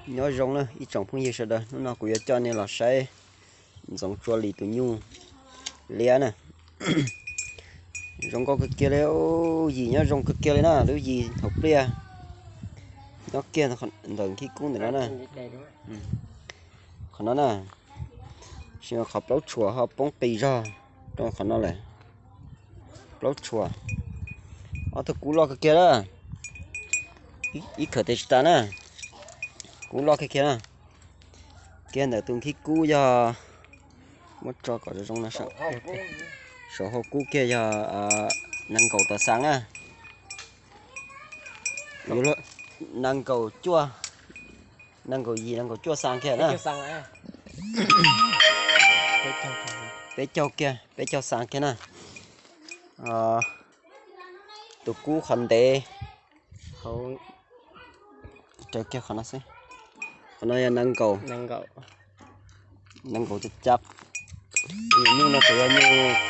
Nyob zoo na ib tsoom phooj ywg sawv daws, hnub no kuv yuav coj nej los saib Ntxoov Tsua Lis tus nyuj liab na. Zoo nkauj kawg kiag li, yim nyob zoo kawg kiag li na, lub yim hauv pliaj nyob kiag ntawm khib kub ntawm no na. Qhov no na, sis qhov plaub tshuam ho poob qis zog rau qhov no lawm. Plaub tshuam, ob tug kub loj kawg kiag na, ib khawm tes tsis tas na, kub loj kawg kiag na. Kiag ntawm tus khib kub yog, muab tso kom zoo zoo no, saum hauv kub kiag yog nees nkaum tawm xas na. Nees nkaum cuaj, nees nkaum yim, nees nkaum cuaj xas kiag na. Peb caug kiag, peb caug xas kiag na. Tus kub qhov ntev, raws kiag qhov no xwb. Qhov no yog nees nkaum, nees nkaum cab cab. Nyuj no tsuas yog nyuj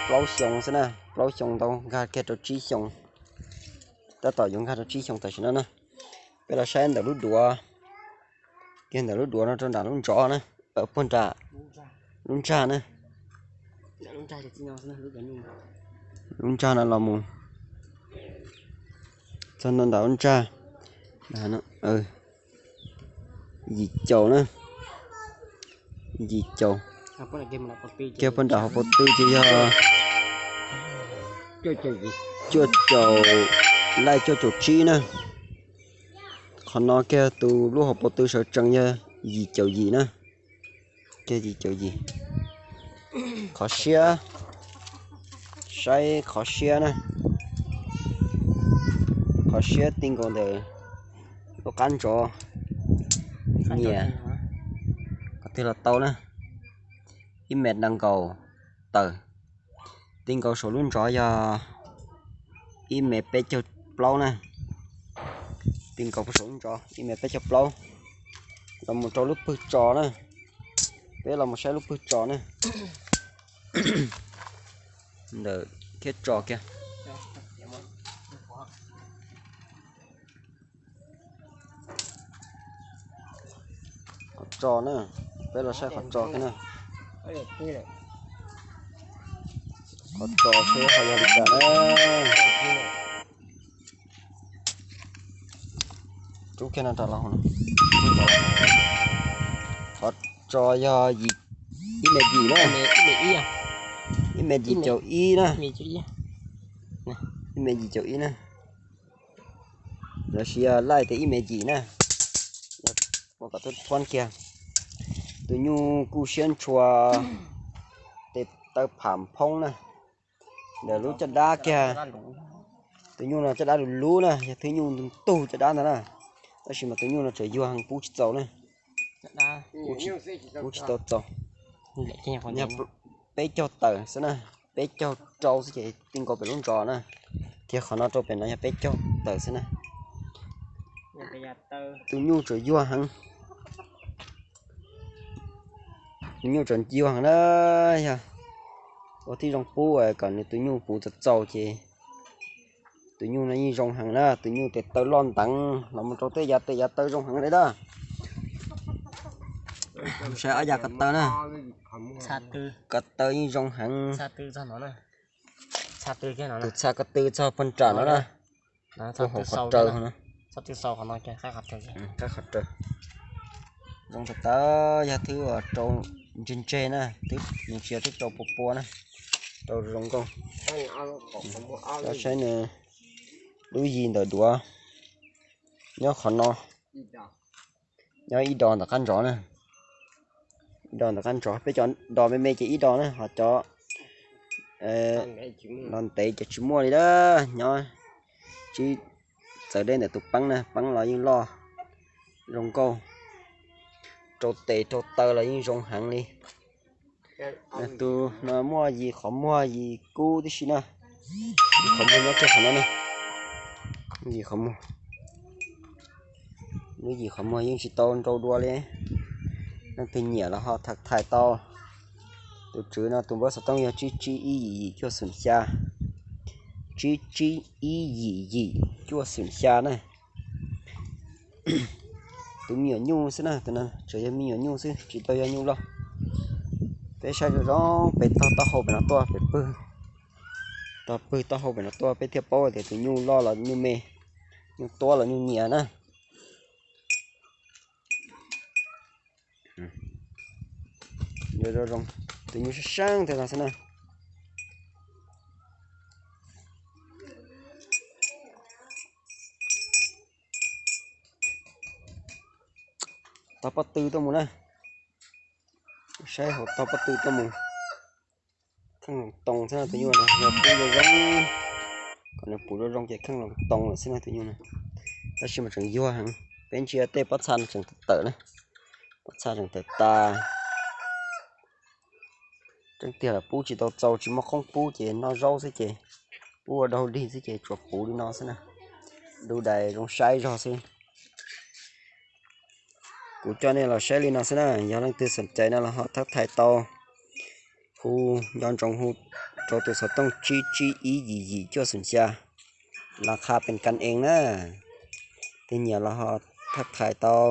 plaub xyoo xwb na, plaub xyoo ntau, nkag kiag rau tsib xyoo, tab tom yuav nkag rau tsib xyoo tam sim no na. Peb los saib ntawm lub duav, kiag ntawm lub duav no rau nram lub ntsov na, puag nram lub ntsag na. Lub ntsag no los mus txog nram lub ntsag, yim caum na, yim caum. Kiag puag nram hauv paus tw ces yog cuaj caum, laij cuaj caum tsib na. Qhov no kiag tus lub hauv paus tw sawv tsees yog yim caum yim na. Kiag yim caum yim. Qhov siab, saib qhov siab na. Qhov siab ti nkaus ntawm lub qab ntsov, nyiam qhov twg los tau na. Ib mev nees nkaum tawm. Ti nkaus saum lub ntsov yog ib mev peb caug plaub na. Ti nkaus saum lub ntsov ib mev peb caug plaub. Los mus rau lub pwg tso na. Peb los mus saib lub pwg tso na. Ntawm thiab tso kiag. Qhov tso na, peb los saib qhov tso kiag na. Qhov tso seb ho yog li cas na. Rub kiag no rau los. Qhov tso yog ib me yim na. Ib me yim caum ib na. Ib me yim caum ib na. Lossis yog laij tias ib me yim na. Ua kom thuab kiag. Tus nyuj kuj siab ntshua, tes taw pham phoob na. Ntawm lub caj dab kiag, tus nyuj no caj dab lug lub na, yog thwb nyuj ntug caj dab ntawd na. Tab sis mas tus nyuj no tseem yuag heev pub tsis txaus na. Pub tsis tau txaus. Yog peb caug tawm xwb na, peb caug rau xwb ces ti nkaus pem lub ntsov na. Kiag qhov no rau pem no yog peb caug tawm xwb na. Tus nyuj tseem yuag heev. Tus nyuj tseem yuag heev na, yog ua tib zoo pub kom nws tus nyuj puv txaus txaus ces tus nyuj no yeej zoo heev na, tus nyuj tes taw loj nteev los mus rau tej yav tes yav taw zoo heev li na. Saib ob yav ko taw na, ko taw yeej zoo heev. Tus txha ko tw txog puag nram no na. Qhov raws, qhov raws. Zoo tas tas, yog twb rau ntseg ntseg na, twb nws tsis yog twb rau pua pua na, rau zoo nkauj. Cov saib nws lub yim ntawm duav nyob qhov no, nyob ib do ntawm qab ntsov na. Ib do ntawm qab ntsov, peb cov do me me ces ib do na, ho cov los ntev ces tsis muaj li na. Nyob tsis txawv deb ntawm tus peeb na, peeb los yeej loj zoo nkauj, rau tes rau taw los yeej zoo heev li. Tus no muaj yim qhov muag yim kub tib si na. Yim qhov muag nyob kiag qhov no na. Yim qhov muag, lub yim qhov muag yeej tsis tau nrau dua li. Leej twg nyiam los ho tham thaij tau. Tus tswv no tus npawb xov tooj yog tsib tsib ib yim yim cuaj xoom xya, tsib tsib ib yim yim cuaj xoom xya na. tus me nyuam nyuj xwb na, tus no tsuas yog me nyuam nyuj xwb, tsis tau yog nyuj loj. Peb saib zoo zoo pem tog taub hau pem no tuaj, pem pwg, tog pwg taub hau pem no tuaj peb thiaj paub tias tus nyuj loj los nyuj me, nyuj tuab los nyuj nyias na. Zoo zoo, tus nyuj sab sab thiab no xwb na. Tog pob tw tuaj mus na, saib hauv tog pob tw tuaj mus. Kheej loos toos xwb no tus nyuj no, yog pub zoo zoo, kom nws puv zoo zoo ces kheej loos toos lawm xwb no tus nyuj no. Tab sis mas tseem yuag heev, peb ntsia tej pob txha no tseem tawm tawm na, pob txha tseem tawm tas. Tseeb tiag los pub tsis tau txaus, tsis muaj qoob pub ces noj zaub xwb ces pub ua dau dig xwb ces tsuas puv li no xwb na. Du dais zoo saib zog xwb. Kuv coj nej los saib li no xwb na, yog leej twg xom cai no los ho thab thais tau, hu, nco ntsoov hu rau tus xov tooj tsib tsib ib yim yim cuaj xoom xya, las qha pes kas ees na, tus nyiam los ho thab thais tau.